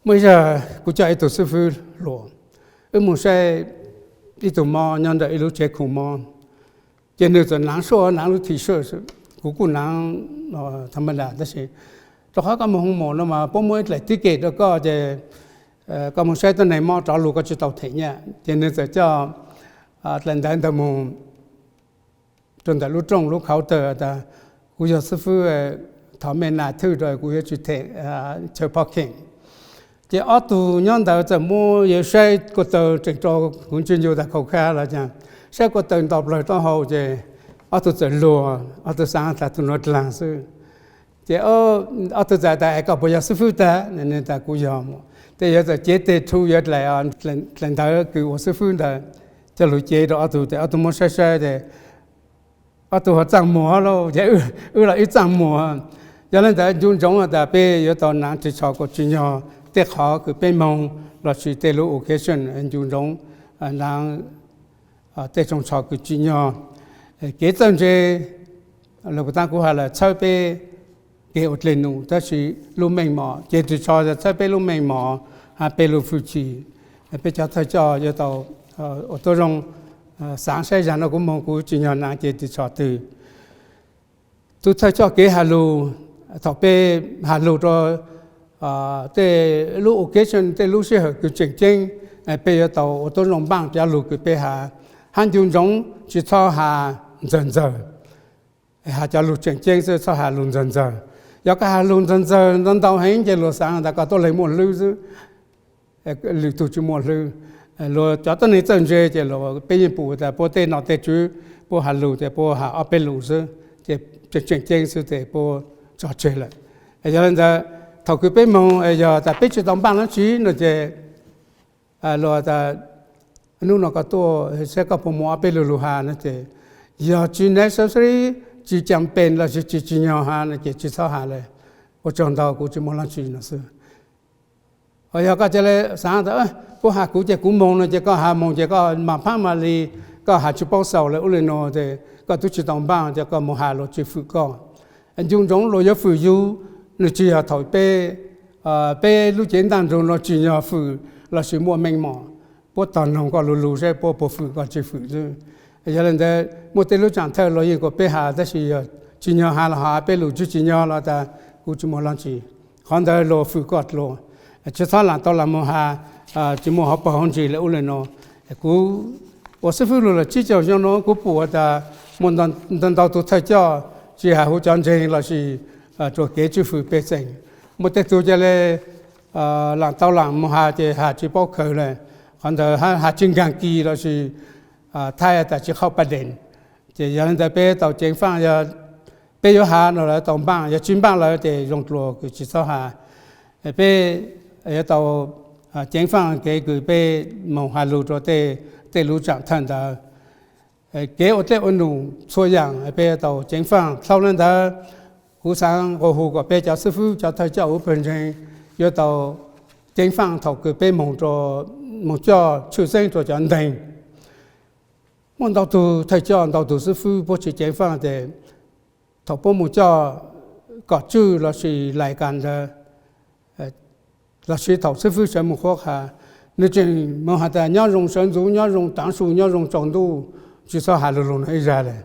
Muaj ib zag kuv coj ib tug xwb fwb hluas, wb moog saib ib tug mob nyob ntawm ib lub tsev khu mob, ces nwg txawm naav suaj naav lub thi sawj, kuv kuj naav tha ma ntas, tab sis rau qhov koj moog hoo mom no mas puab muab ib dlaim ticket rau koj ces koj moog saib tuab neeg mob rov lug koj tsi tau them nyaj. Ces nwg txawm coj dlaim ntawv ntawd moog rua ntawm lub rooj lub counter tas, kuv yog xwb fwb, thov mej nas thwj rua, kuv yuav tsi them chaw parking. Ces ob tug nyob ntawd txawm muab yuav saib kua taw tseem rua, kuv ntsia ntsia tas khaus kha los cas, saib kua taw nto plawg taub hau ces ob tug txawm luag, ob tug xaav tas tug nuav dlaag xwb. Ces ob tug txawm tas, es koj puas yog xwb fwb tag? Nwg tas kuv yog. Ces yuav txawm cev teg rhu yuav dlaim, dlaim ntawv kws ua xwb fwb ntawd coj lug cev rau ob tug, ces ob tug muab saib saib ces ob tug ho txaaj muag lauj, ces wb los wb txaaj muag. Yog le ntawd ncu ntsoov tas peb yuav tau naav ris tsho kom tsim nyog tej qhov kws peb moog lossis tej lub occasion, ncu ntsoov naav tej tsoog tsho kws tsim nyog. Kev txawj ntse, lug puas taab kuv has lawm, txhawb peb kev ua dlej num, tab sis lub meej mom, cev ris tsho yog txhawb peb lub meej mom hab peb lub fwj chim. Peb cov thawj coj yuav tau ua tuab zoo xaav saib zag nuav kuv moog kuv tsim nyog naav cev ris tsho twg. Tug thawj coj kev has lug, thaum peb has lug rua tej lub occasion, tej lub sij hawm kws tseem ceeb, peb yuav tau ua tib zoo npaaj cov lug kws peb has. Hab ncu ntsoov tsi txhob has ntxawg ntxawg, has cov lug tseem ceeb xwb, txhob has lug ntxawg ntxawg. Yog koj has lug ntxawg ntxawg ntau ntau heev ces luag xaav tas koj tuab leeg muaj hlwb xwb, lwm tug tsi muaj hlwb. Luag cov tuab neeg txawj ntse ces luag, peb yeej pum tas puab tej nom tej tswv puab has lug ces puab has ob peb lus xwb, ces tseem ceeb xwb ces puab tso tseg lawm. Yog le ntawd, thaum kws peb moog yog tas peb tsi tau npaaj dlaab tsi no ces luag tas, nub no koj tuaj saib koj puas muaj ob peb lug lug has no ces, yog tsi necessary, tsi cam pes lossis tsi tsim nyog has no ces tsi txhob has le, ua tsaug ntau, kuv tsi muaj dlaab tsi no xwb. Yog koj ca le xaav tas puab has kuv ces kuv moog no ces koj has moog ces koj mas phaab mas li, koj has tsi paub xaus le ub le no ces koj tub tsi tau npaaj ces koj moog has luag tsi fwm koj. Ncu ntsoov luag yuav fwm yug, nwg tsi yog thaum peb, peb lub cev ntaaj nrug no tsim nyog fwm lossis muaj meej mom, puab tog noog koj lug lug saib puab puas fwm koj tsi fwm xwb. Yog le ntawd muaj tej lub tsaam thawj luag yeej kom peb has tab sis yog tsim nyog has los has peb lus, tsi tsim nyog los tas kuv tsi muaj dlaab tsi. Qhov ntawd luag fwm koj dlua, tsi txhob laam tau laam moog has tsi muaj hauv paug hauv ntsis le ub le no. Kuv ua xib fwb lug lawm tsib caug xyoo no kuv pum tas muaj ntau ntau tug thawj coj tsi has huv cov ntseeg lossis rua kev tswj fwm pej xeem. Muaj tej tug ca le laam tau laam moog has ces has tsi paub khaws le, qhov ntawd has tsi nkaag kis lossis thaij tas tsi qhauj paj dees. Ces yog le ntawd peb tau ceev faaj, yog peb yuav has no lawv tau npaaj, yog tsi npaaj lawm ces zoo dlua kws tsi txhob has. Peb yuav tau ceev faaj kev kws peb moog has lug rua tej lub tsaam thawj ntawd. Kev ua dlej ua num txhua yaam peb yuav tau ceev faaj. Dlhau le ntawd, kuv xaav nqua hu kom peb cov xib fwb cov thawj coj huv pawg ntseeg yuav tau ceev faaj thaum kws peb moog coj tshwj xeeb rua cov ntseeg. Muaj ntau tug thawj coj ntau tug xib fwb puab tsi ceev faaj tes thaum puab moog coj kom tswj lossis lais kas ntawd lossis thaum xib fwb sawv moog qhuab qha, nwg tseem moog has tas nyob zoo sawv ntxuv, nyob zoo taav su, nyob zoo tsaus ntuj, tsi txhob has lug lug no ib zag le.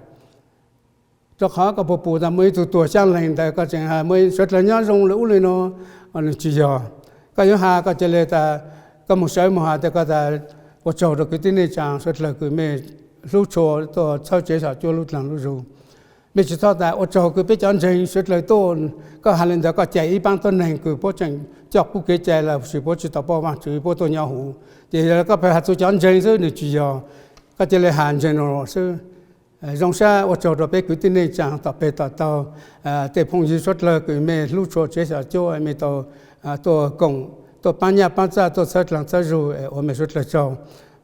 Rua qhov koj puas pum tas muaj ib tug tuag xyaa leeg ntawd koj tseem has muaj suav dlawg nyob zoo le ub le no, nwg tsi yog. Koj yuav has koj ca le tas koj moog sawv moog has tas koj tas ua tsaug rua kwv tij neej tsaa suav dlawg kws mej hlub tshua tuaj txhawb tsev xyom cuab lub dlaag lub zug. Mej tsi txhob tas ua tsaug kws peb cov ntseeg suav dlawg tuaj. Koj has le ntawd koj cais ib paab tuab neeg kws puab tseem coj qub kev cai lossis puab tsi tau paub Vaajtswv puab tuaj nyob huv. Ces yog koj pheej has txug cov ntseeg xwb, nwg tsi yog. Koj ca le has general xwb. Zoo sab ua tsaug rua peb kwv tij neej tsaa tom peg tom taug, tej phooj ywg suav dlawg kws mej hlub tshua tsev xyom cuab, mej tau tuaj koom, tuaj paab nyaj paab txaj, tuaj txhawb dlaag txhawb zug, ua mej suav dlawg tsaug.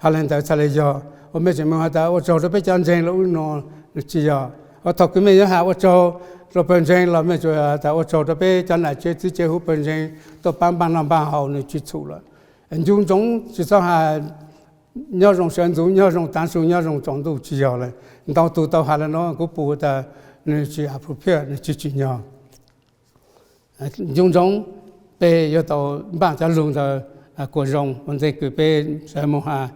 Has le ntawd txhaj le yog. Ua mej tseem moog has tas ua tsaug rua peb cov ntseeg le ub no, nwg tsi yog. Ua thaum kws mej yuav has ua tsaug rua pawg ntseeg los mej tsuas tas ua tsaug rua peb cov nam tsev txiv tsev huv pawg ntseeg tuaj paab npaaj noj npaaj haus, nwg tsi txhum lawm. Ncu ntsoov tsi txhob has nyob zoo sawv ntxuv, nyob zoo taav su, nyob zoo tsaus ntuj, tsi yog le. Ntau tug tau has le no kuv pum tas nwg tsi appropriate, nwg tsi tsim nyog. Ncu ntsoov peb yuav tau npaaj cov lug ntawd kuas zoo ua ntej kws peb sawv moog has.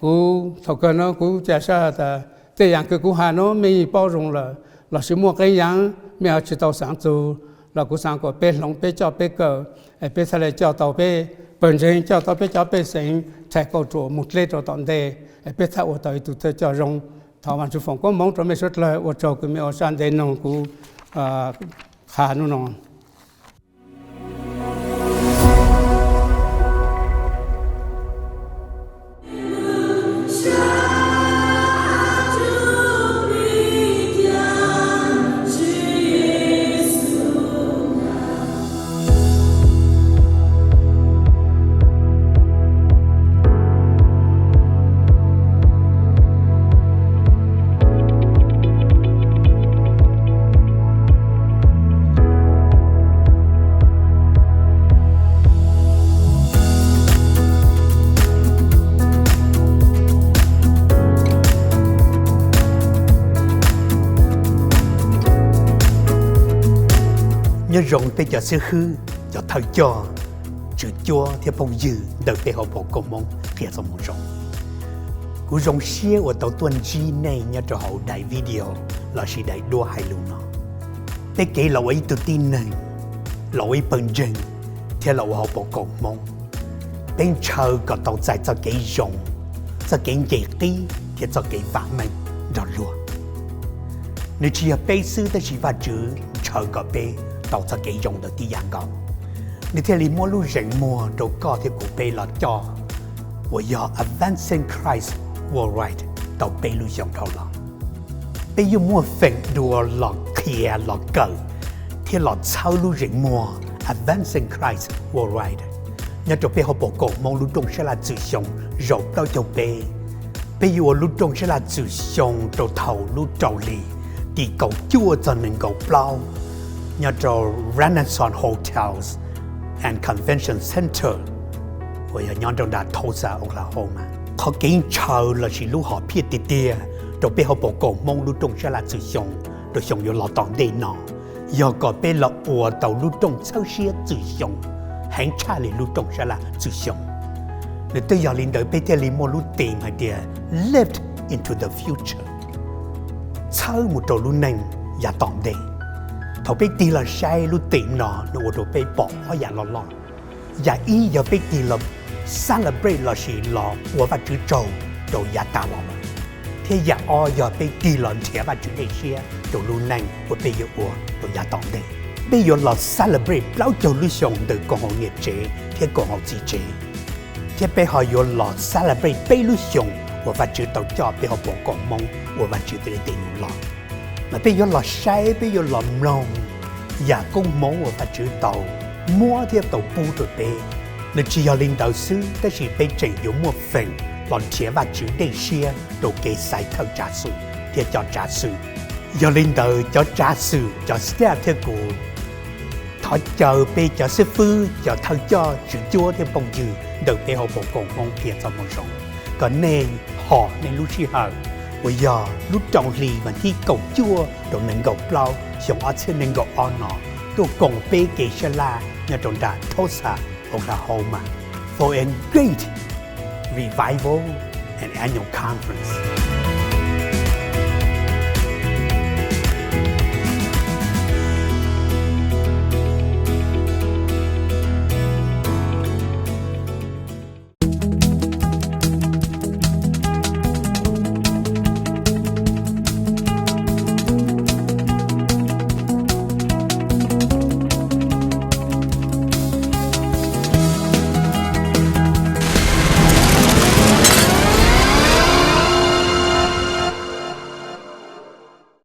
Kuv thaum kawg no kuv ca sab tas tej yaam kws kuv has no mej yeej paub zoo lawm, lossis muaj qee yaam mej ho tsi tau xaav txug, los kuv xaav kuas peb hloov peb coj peb kawm, peb txhaj le coj tau peb pawg ntseeg, coj tau peb cov pej xeem thaij kauj ruam moog dleb rua tom ntej, peb txhaj ua tau ib tug thawj coj zoo. Thov Vaajtswv foom koob moov rua mej suav dlawg, ua tsaug kws mej ua sab ntev noog kuv qha nub no. Nyob zoo peb cov xib hwb, cov thawj coj, tswv cuab thiab phooj ywg ntawm peb hauv paus koob hmoov qhia txoj moo zoo. Kuv zoo siab uas tau tuaj ntsib nej nyob rau hauv daim video lossis daim duab hais lus no. Peb kev los ua ib tug tib neeg, los ua ib pawg ntseeg, thiab los ua hauv paus koom Hmoob. Peb ntshaw kom tau txais txoj kev zoo, txoj kev nce qib thiab txoj kev vam meej nrog luag. Nws tsis yog peb xwb tab sis Vajtswv ntshaw kom peb tau txoj kev zoo ntawd tib yam nkaus. Nws thiaj li muab lub zeem muag rau koj thiab kuv peb los coj, uas yog Advancing Christ Worldwide tau peb lub xyoos dhau los. Peb yuav muaj feem dua los qhia los kawm thiab los txhawb lub zeem muag Advancing Christ Worldwide nyob rau peb hauv paus koom Hmoob lub rooj sab laj txwm xyoo zaum plaub caug peb. Peb yuav ua lub rooj sab laj txwm xyoo rau thaum lub rau hli tim kaum cuaj txog nees nkaum plaub nyob rau Renaissance Hotels and Convention Center uas yog nyob rau nram Tulsa, Oklahoma. Qhov kev ntshaw lossis lub hom phiaj tiag tiag rau peb hauv paus koom Hmoob lub rooj sab laj txwm xyoo rau xyoo yuav los tom ntej no yog kom peb los ua tau lub rooj txhawb siab txwm xyoo heev tshaj li lub rooj sab laj txwm xyoo. Nws twb yog li ntawd peb thiaj li muaj lub theme hais tias Live into the Future, txhawb mus rau lub neej yav tom ntej. Thaum peb tig los saib lub theme no, nws ua rau peb pom ob yam loj loj. Yam ib yog peb tig los celebrate lossis los ua Vajtswv tsaug rau yav tas los lawm, thiab yam ob yog peb tig los nrhiav Vajtswv dej siab rau lub neej uas peb yuav ua rau yav tom ntej. Peb yuav los celebrate plaub caug lub xyoo ntawm koom haum niam tsev thiab koom haum txiv tsev, thiab peb ho yuav los celebrate peb lub xyoos uas Vajtswv tau coj peb hauv paus koom Hmoob ua Vajtswv tej dej tej num los. Mas peb yuav los saib, peb yuav los mloog yam koob hmoov uas Vajtswv tau muab thiab tau pub rau peb. Nws tsis yog li ntawd xwb tab sis peb tseem yuav muaj feem los nrhiav Vajtswv dej siab rau kev xaiv thawj tsav xwm thiab cov tsav xwm. Yog li ntawd cov tsav xwm, cov staff thiab kuv thov caw peb cov xib fwb, cov thawj coj, tswv cuab thiab phooj ywg ntawm peb hauv paus koom Hmoob qhia txoj moo zoo, kom nej hom nej lub sij hawm uas yog lub rau hli vas thib kaum cuaj rau nees nkaum plaub xyoo ob txhiab nees nkaum ob no tuaj koom peb kev sab laj nyob rau nram Tulsa, Oklahoma for a great revival and annual conference.